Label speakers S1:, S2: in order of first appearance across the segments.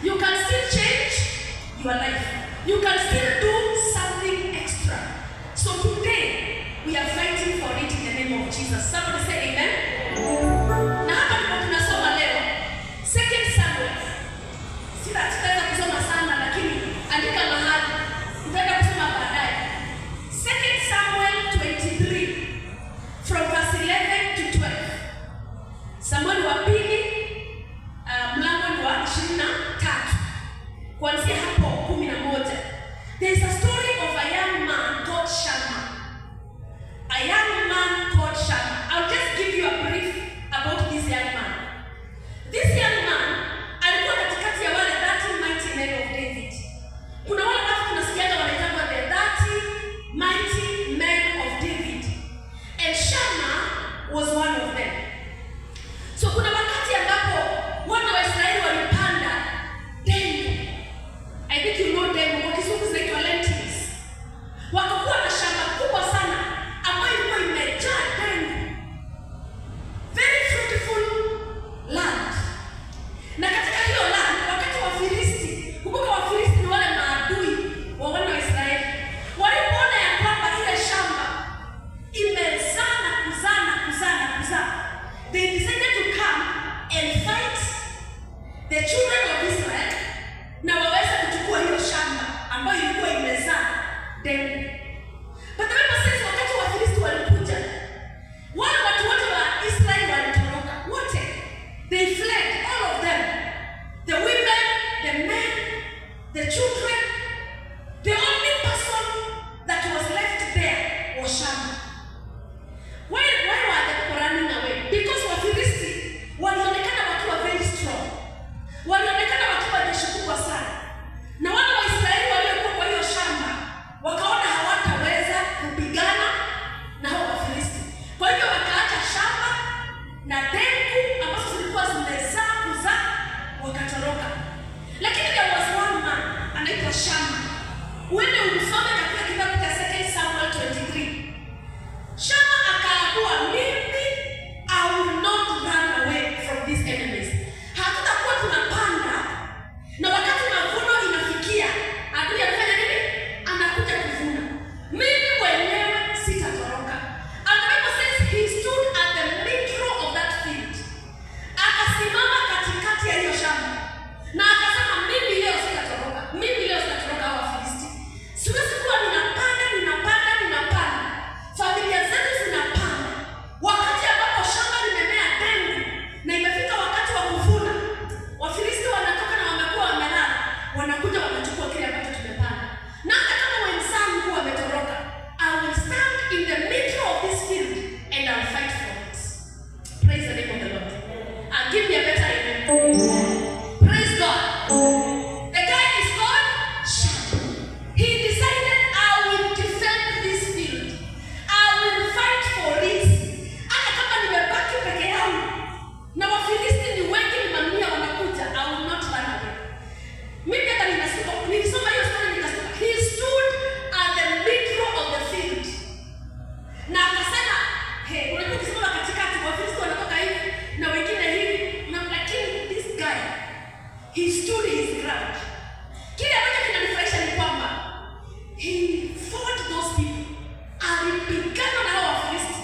S1: You can still change your life. You can still do something extra. So today, we are fighting for it in the name of Jesus. Somebody say amen. Na hapa ndipo tunasoma leo. Second Samuel. Sitaweza kusoma sana, lakini andika mahali. Tutaenda kusoma baadaye. Second Samuel 23 from verse 11 to 12. Samueli wa pili, mlango ni wa 23 kuanzia hapo 11. There is a story of a young man called Shammah. A young man called Shammah. I'll just give you a brief about this young man. This young man alikuwa katikati ya wale 30 mighty men of David. Kuna wale watu tunasikiaga wanaitangwa the 30 mighty men of David. And Shammah was one of them. So kuna wakati ambapo wana wa Israeli walipanda dengu. I think you know dengu, kwa Kizungu zinaitwa lentils. Wakakuwa na shamba kubwa sana ambayo ilikuwa imejaa dengu. Very fruitful land. Na katika hiyo land, wakati Wafilisti, kumbuka Wafilisti ni wale maadui wa wana wa Israeli, walipoona ya kwamba ile shamba imezaa na kuzaa na kuzaa na kuzaa, they decided to come and fight the children of Israel na waweze kuchukua hiyo shamba ambayo ilikuwa imezaa dengu. But the Bible says wakati Wafilisti walikuja, wale watu wote wa Israeli walitoroka wote. They fled, all of them. The women, the men, the children. The only person that was left there was Shammah. Why were the people running away? Because Wafilisti walionekana wakiwa very strong. Walionekana wakiwa jeshi kubwa sana. Na wana wa Israeli waliokuwa kwa hiyo shamba wakaona hawataweza kupigana na hao Wafilisti. Kwa hivyo wakaacha shamba na dengu ambazo zilikuwa zimezaa kuzaa, wakatoroka. Lakini there was one man anaitwa Shammah. Uende umsome katika kitabu cha 2 Samuel 23. Shammah akaamua, "Mimi, I will not run away from these enemies. Hatutakuwa tunapanda na wakati mavuno inafikia, adui anafanya nini? Anakuja kuvuna. Mimi mwenyewe sitatoroka." And the Bible says he stood at the middle of that field. Akasimama katikati ya hiyo shamba na akasema, "Mimi leo sitatoroka, mimi leo sitatoroka hawa Wafilisti. Siwezi kuwa ninapanda, ninapanda, ninapanda, familia zetu zinapanda, wakati ambapo shamba limemea dengu na imefika wakati wa kuvuna, Wafilisti wanatoka na wamekuwa wamelala, wanakuja wanachukua kile ambacho tumepanda. Na hata kama wenzangu wametoroka, I will stand in the middle of this field and I will fight for it." Praise the name of the Lord. Give me a better amen. Praise God. The guy is called Shammah. He decided, "I will defend this field. I will fight for it. Hata kama nimebaki peke yangu na Wafilisti ni wengi, ni mamia wanakuja, I will not run away." Mimi hata ninasoma, nilisoma hiyo story nikasema, he stood at the middle of the field. Na akasema, hey, unajua ukisimama katikati, Wafilisti wanatoka hivi na wengine hivi, na lakini this guy, he stood his ground. Kile ambacho kinanifurahisha ni kwamba he fought those people. Alipigana na hao Wafilisti.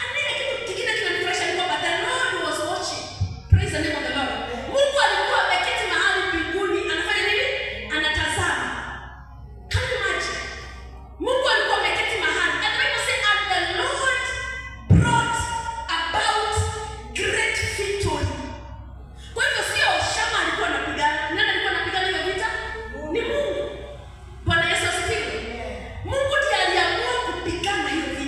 S1: And ile kitu kingine kinanifurahisha ni kwamba the Lord was watching. Praise the name of the Lord. Mungu alikuwa ameketi mahali mbinguni, anafanya nini? Anatazama. Can you imagine? Mungu alikuwa ameketi mahali. And the Bible says, and the Lord brought about great victory. Kwa hivyo sio Shama alikuwa anapigana. Nani alikuwa anapigana hiyo vita? Ni Mungu. Bwana Yesu asifiwe. Mungu ndiye aliamua kupigana hiyo vita.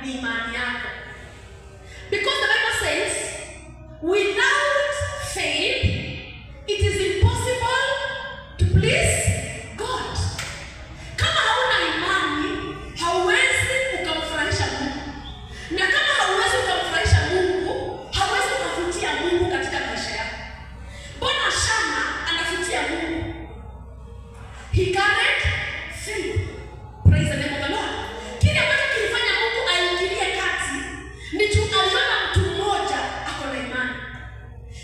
S1: Ni imani yako. Because the Bible says, without faith, it is impossible to please God. Kama hauna imani, hauwezi ukamfurahisha Mungu. Na kama hauwezi ukamfurahisha Mungu, hauwezi ukavutia Mungu katika maisha yako. Mbona Shama anavutia Mungu? He carried faith. Praise the name of the Lord. Kile ambacho kilifanya Mungu aingilie kati ni juu aliona mtu mmoja ako na imani.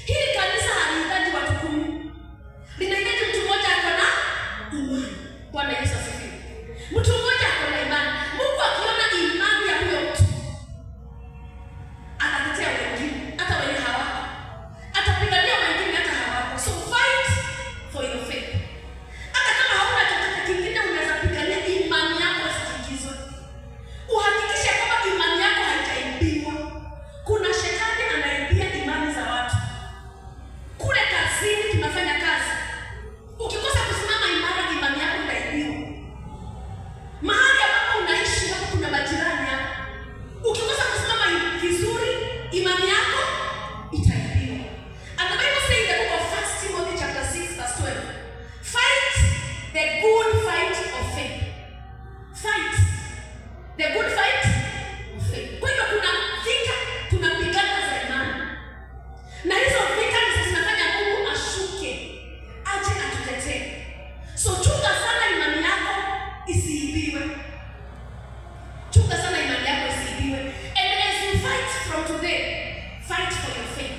S1: Hili kanisa halihitaji watu 10. Linahitaji mtu mmoja ako na imani. Bwana Yesu asifiwe. Mtu mmoja ako na imani. Mungu akiona imani ya huyo mtu, atatetea wengine, hata wenye hawako. Atapigania wengine hata hawako. So fight for your faith. Hata kama hauna chochote kingine, unaweza pigania imani yako isitingizwe. Uhakikishe kwamba imani yako haitaibiwa. Kuna shetani anaibia imani za watu. Kule kazini tunafanya kazi. Ukikosa kusimama imara, imani yako itaibiwa. Mahali ambapo unaishi hapo kuna majirani hapo. Ukikosa kusimama vizuri, imani yako itaibiwa. And the Bible says in the book of 1 Timothy chapter 6 verse 12, fight the good fight of faith. Fight the good fight of faith. Kwa hivyo kuna vita tunapigana za imani. Na hizo vita ndizo zinafanya Mungu ashuke, aje atutetee. So chunga sana imani yako isiibiwe. Chunga sana imani yako isiibiwe. And as you fight from today, fight for your faith.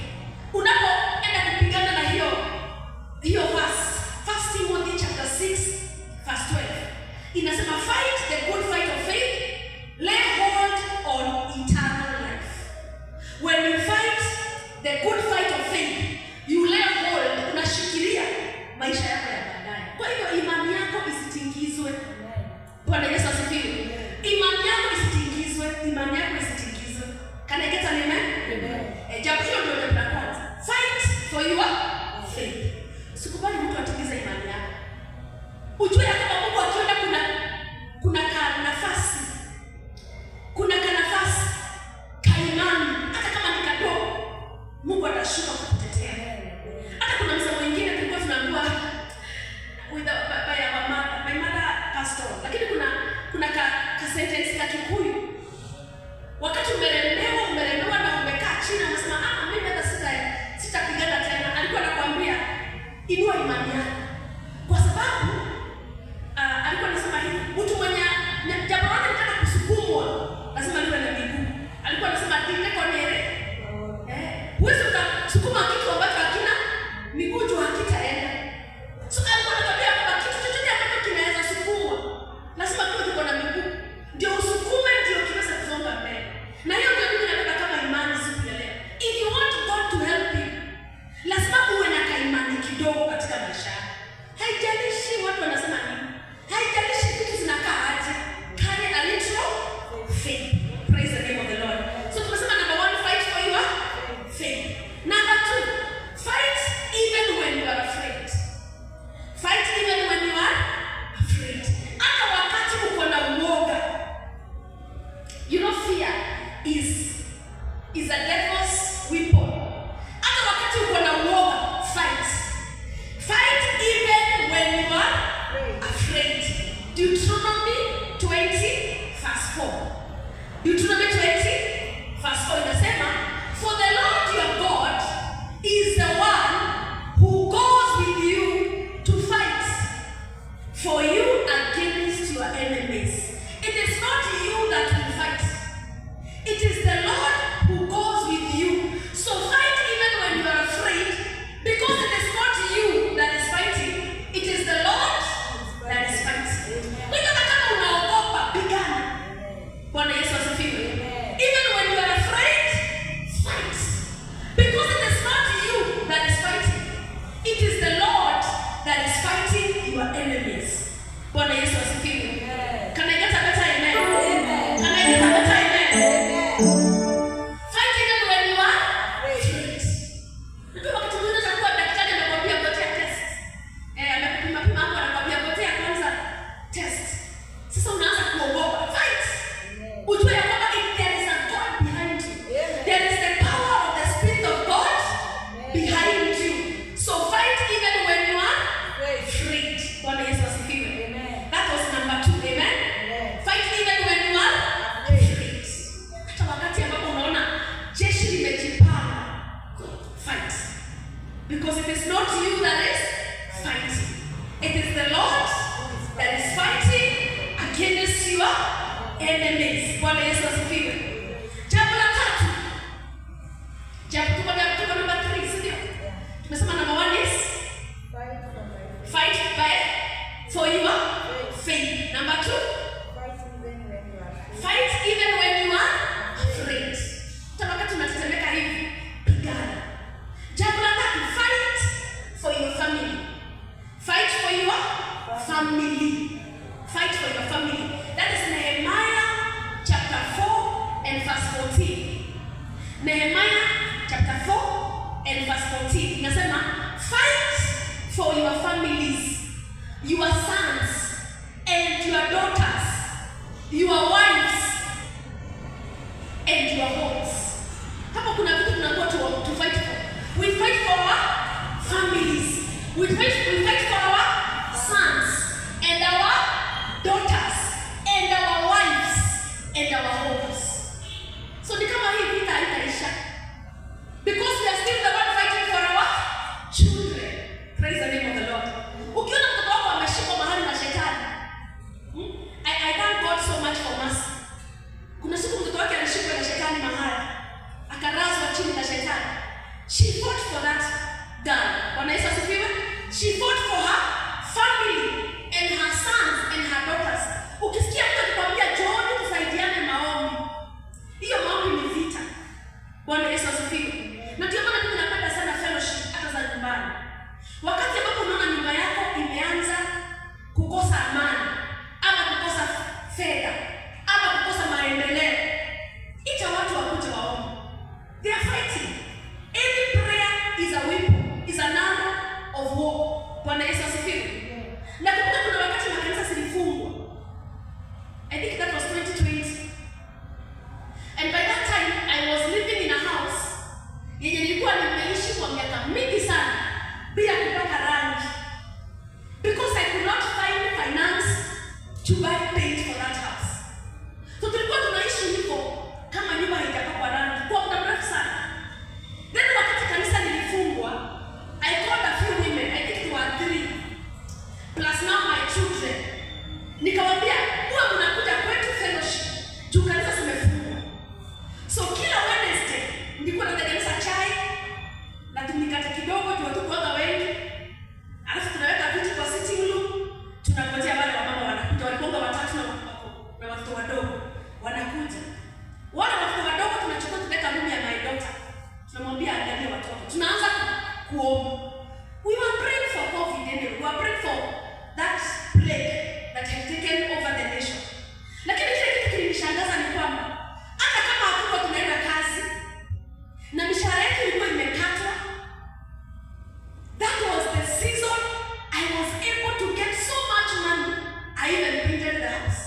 S1: Unapoenda kupigana na hiyo verse, 1 Timothy chapter 6 verse 12. Inasema, fight the good fight of faith, lay hold on eternal life. When you fight the good fight of faith, you lay hold, unashikilia maisha yako ya baadaye. Kwa hivyo imani yako isitingizwe. Bwana Yesu asifiwe. Imani yako isitingizwe, imani yako isitingizwe. Can I get an amen?
S2: Amen.
S1: Jambo hilo ndio jambo la kwanza. Fight for your faith. Usikubali mtu atingize imani yako. Ujue ya kwamba Mungu akiona kuna ka nafasi. Kuna ka nafasi ka imani, hata kama ni kadogo, Mungu atashuka kukutetea. Hata kuna msemo mwingine tulikuwa tunaambiwa by our mother, my mother pastor. Lakini kuna ka sentence ka Kikuyu. Wakati umelemewa na umekaa chini unasema, mimi hata sitapigana tena. Alikuwa anakuambia inua imani yako. Kwa sababu alikuwa anasema hivi, mtu mwenye jambo lolote linataka kusukumwa lazima liwe na miguu. Alikuwa anasema tinde konere. Huwezi ukasukuma kitu ambacho hakina miguu juu hakitaenda. So alikuwa anakuambia kwamba kitu chochote ambacho kinaweza sukumwa lazima kiwe kiko na miguu. Ndio usukume ndio kiweze kusonga mbele. Na hiyo ndio mimi nabeba kama imani siku ya leo. If you want God to help you, lazima uwe na kaimani kidogo katika maisha yako. Haijalishi watu wanasema nini. Haijalishi vitu zinakaa aje. Carry a little faith. Praise the name of the Lord. So tumesema number 1, fight for your faith. Number 2, fight even when you are afraid. Fight even when you are afraid. Hata wakati uko na uoga. You know, fear is a devil's weapon. Hata wakati uko na uoga, fight. Fight even when you are afraid. Deuteronomy 20 verse 4. Deuteronomy 20 verse 4 inasema, for the Lord your God is the one who goes with you to fight for you against your enemies. It is not you that will fight. It is the Lord who goes with Because it is not you that is fighting. It is the Lord that is fighting against your enemies. Bwana Yesu asifiwe. Jambo la tatu. Jambo tuko number 3, si ndio? Tumesema number 1 is
S2: Fight for my faith.
S1: fight by for your faith. Number 2,
S2: Fight even when you are afraid.
S1: fight even when you are afraid. Hata wakati unatetemeka hivi, pigana. Jambo la tatu, fight for your family. Fight for your family. Fight for your family. That is Nehemiah chapter 4 and verse 14. Nehemiah chapter 4 and verse 14. Inasema, fight for your families, your sons and your daughters, your wives and your homes. Hapo kuna vitu tunaambiwa to fight for. We fight for our families. We fight for our sons and our daughters and our wives and our homes. So ni kama hii vita haitaisha. Because we are still the one fighting for our children. Praise the name of the Lord. Ukiona mtoto wako ameshikwa mahali na shetani, I thank God so much for mercy. Kuna siku mtoto wake alishikwa na shetani mahali, akalazwa chini na shetani. She fought for that girl. Bwana Yesu asifiwe. She fought for her family and her sons and her daughters. Ukisikia mtu akikwambia njooni tusaidiane maombi, hiyo maombi ni vita. Bwana Yesu asifiwe. Na ndio maana mimi napenda sana fellowship hata za nyumbani. Wakati ambapo unaona nyumba yako imeanza kukosa amani ama kukosa fedha ama kukosa maendeleo, ita watu wakuje waombe. They are fighting. Every prayer is a weapon, is an arrow of war. Bwana Yesu asifiwe. Nakumbuka kuna wakati makanisa zilifungwa. I think that was 2020. And by that time I was living in a house yenye nilikuwa nimeishi kwa miaka mingi sana bila kupaka rangi, because I could not find finance to buy paint for that house. So tulikuwa tunaishi hivyo kama nyumba haijapakwa rangi kwa muda mrefu sana. Then wakati kanisa lilifungwa, I called a few women, I think there were three, plus now my children. Nikawaambia, huwa mnakuja kwetu fellowship juu kanisa zimefungwa. So kila Wednesday nilikuwa natengeneza chai na tumikate kidogo juu hatukuwaga wengi. Alafu tunaweka viti kwa sitting room, tunangojea wale wamama wanakuja, walikuwa watatu na watoto wadogo wanakuja. Wale watoto wadogo tunachukua, tunaweka room ya my daughter. Tunamwambia angalie watoto. Tunaanza kuomba. We were praying for COVID anyway. We were praying for that plague that had taken over the nation. Lakini kile kitu kilinishangaza ni kwamba hata kama hatukuwa tunaenda kazi na mishahara yetu ilikuwa imekatwa, that was the season I was able to get so much money. I even painted the house.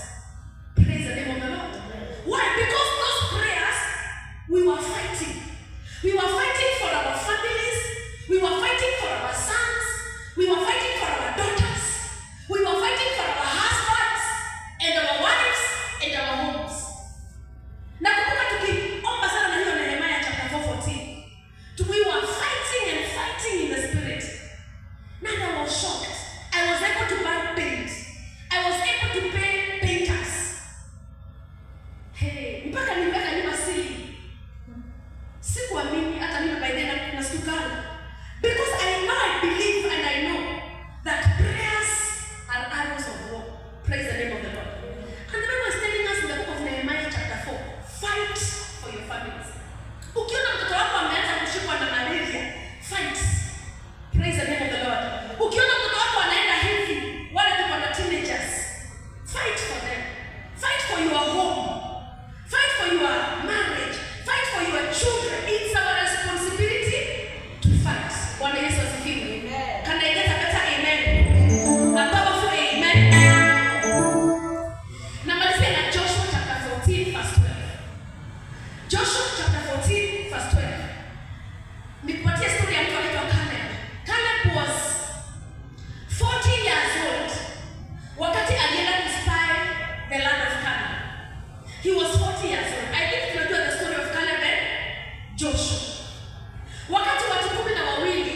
S1: Praise the name of the Lord. Why? Because those prayers, we were fighting. We were fighting for our families. We were fighting for our sons. We were fighting for our daughters. We were fighting for our husbands and our wives and our homes. Nakumbuka tukiomba sana na hiyo Nehemiah chapter 4:14. We were fighting and fighting in the spirit. And I was shocked. I was able to buy paint. I was able to pay painters. Hey, mpaka niliweka nyumba ceiling. Sikuamini hata mimi by then, nastukana. Because I know, I believe and I know that prayers are arrows of war. Praise the name of the Lord. And the Bible is telling us in the book of Nehemiah chapter 4, fight for your families. Ukiona mtoto wako ameanza kushikwa na malaria, fight. Praise the name of the Lord. Ukiona mtoto wako anaenda hivi, wale tuko na teenagers, fight for them. Fight for your home. Fight for your marriage. Fight for your children. It's our responsibility to fight. Bwana Yesu asifiwe.
S2: Amen.
S1: Can I get a better amen? A powerful amen. Namalizia na Joshua chapter 14 verse 12. Joshua chapter 14 verse 12. Nikupatie story ya mtu anaitwa Caleb. Caleb was 40 years old wakati alienda to spy the land of Canaan. He was 40 years old. I think tunajua the story of Caleb and Joshua. Wakati watu 12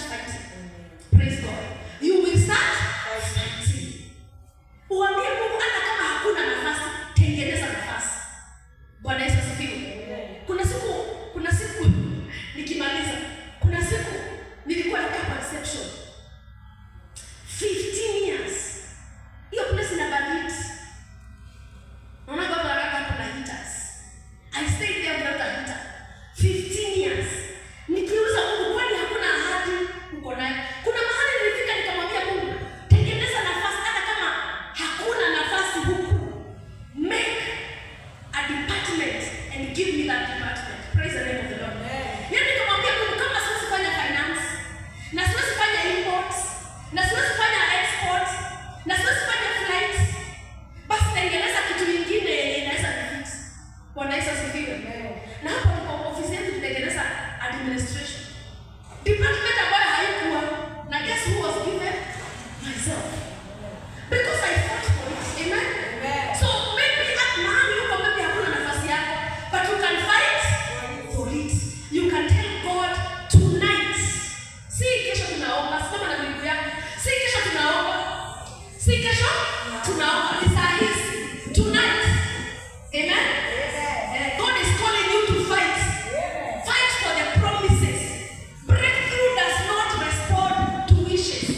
S1: fighting. Praise God. You will start fighting. Uambie Mungu hata kama hakuna nafasi, tengeneza nafasi. Bwana Yesu asifiwe. Kuna siku nikimaliza, kuna siku nilikuwa nakaa kwa reception 15 years. Hiyo place ina baridi. Naona baba anataka kuna heaters. I stayed there without a heater. 15 years. Nikiuliza Mungu, kwani hakuna ahadi uko nayo? Kuna mahali nilifika nikamwambia Mungu, tengeneza nafasi hata kama hakuna nafasi huku. Make a department and give me that department. Praise the name of the Lord. Yaani nikamwambia Mungu, kama siwezi fanya finance, na siwezi fanya import, na siwezi fanya export, na siwezi fanya flight, basi tengeneza kitu kingine yenye inaweza kufit. Bwana Yesu asifiwe. Na hapo ndipo ofisi yetu tutengeneza administration department ambayo haikuwa na, guess who was given? Myself. Because I fought for it. Amen. So maybe at mahali huko maybe hakuna nafasi yako, but you can fight for it. You can tell God tonight. Si kesho tunaomba, simama na miguu yako. Si kesho tunaomba. Si kesho tunaomba. Ni saa hizi. Tonight. Amen. God is calling you to fight. Fight for the promises. Breakthrough does not respond to wishes.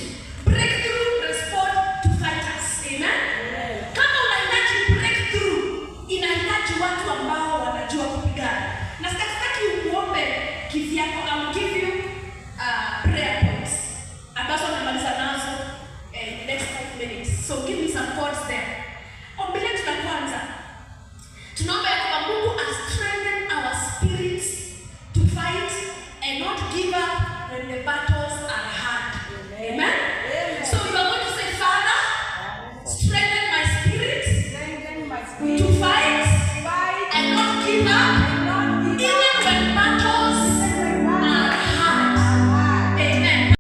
S1: Breakthrough respond to fighters. Amen. Kama unahitaji breakthrough, inahitaji watu ambao wanajua kupigana. Na sitaki uombe kivyako. I'll give you prayer points ambazo namaliza nazo in the next 5 minutes. So give me some thoughts there. Ombi letu la kwanza, tunaomba ya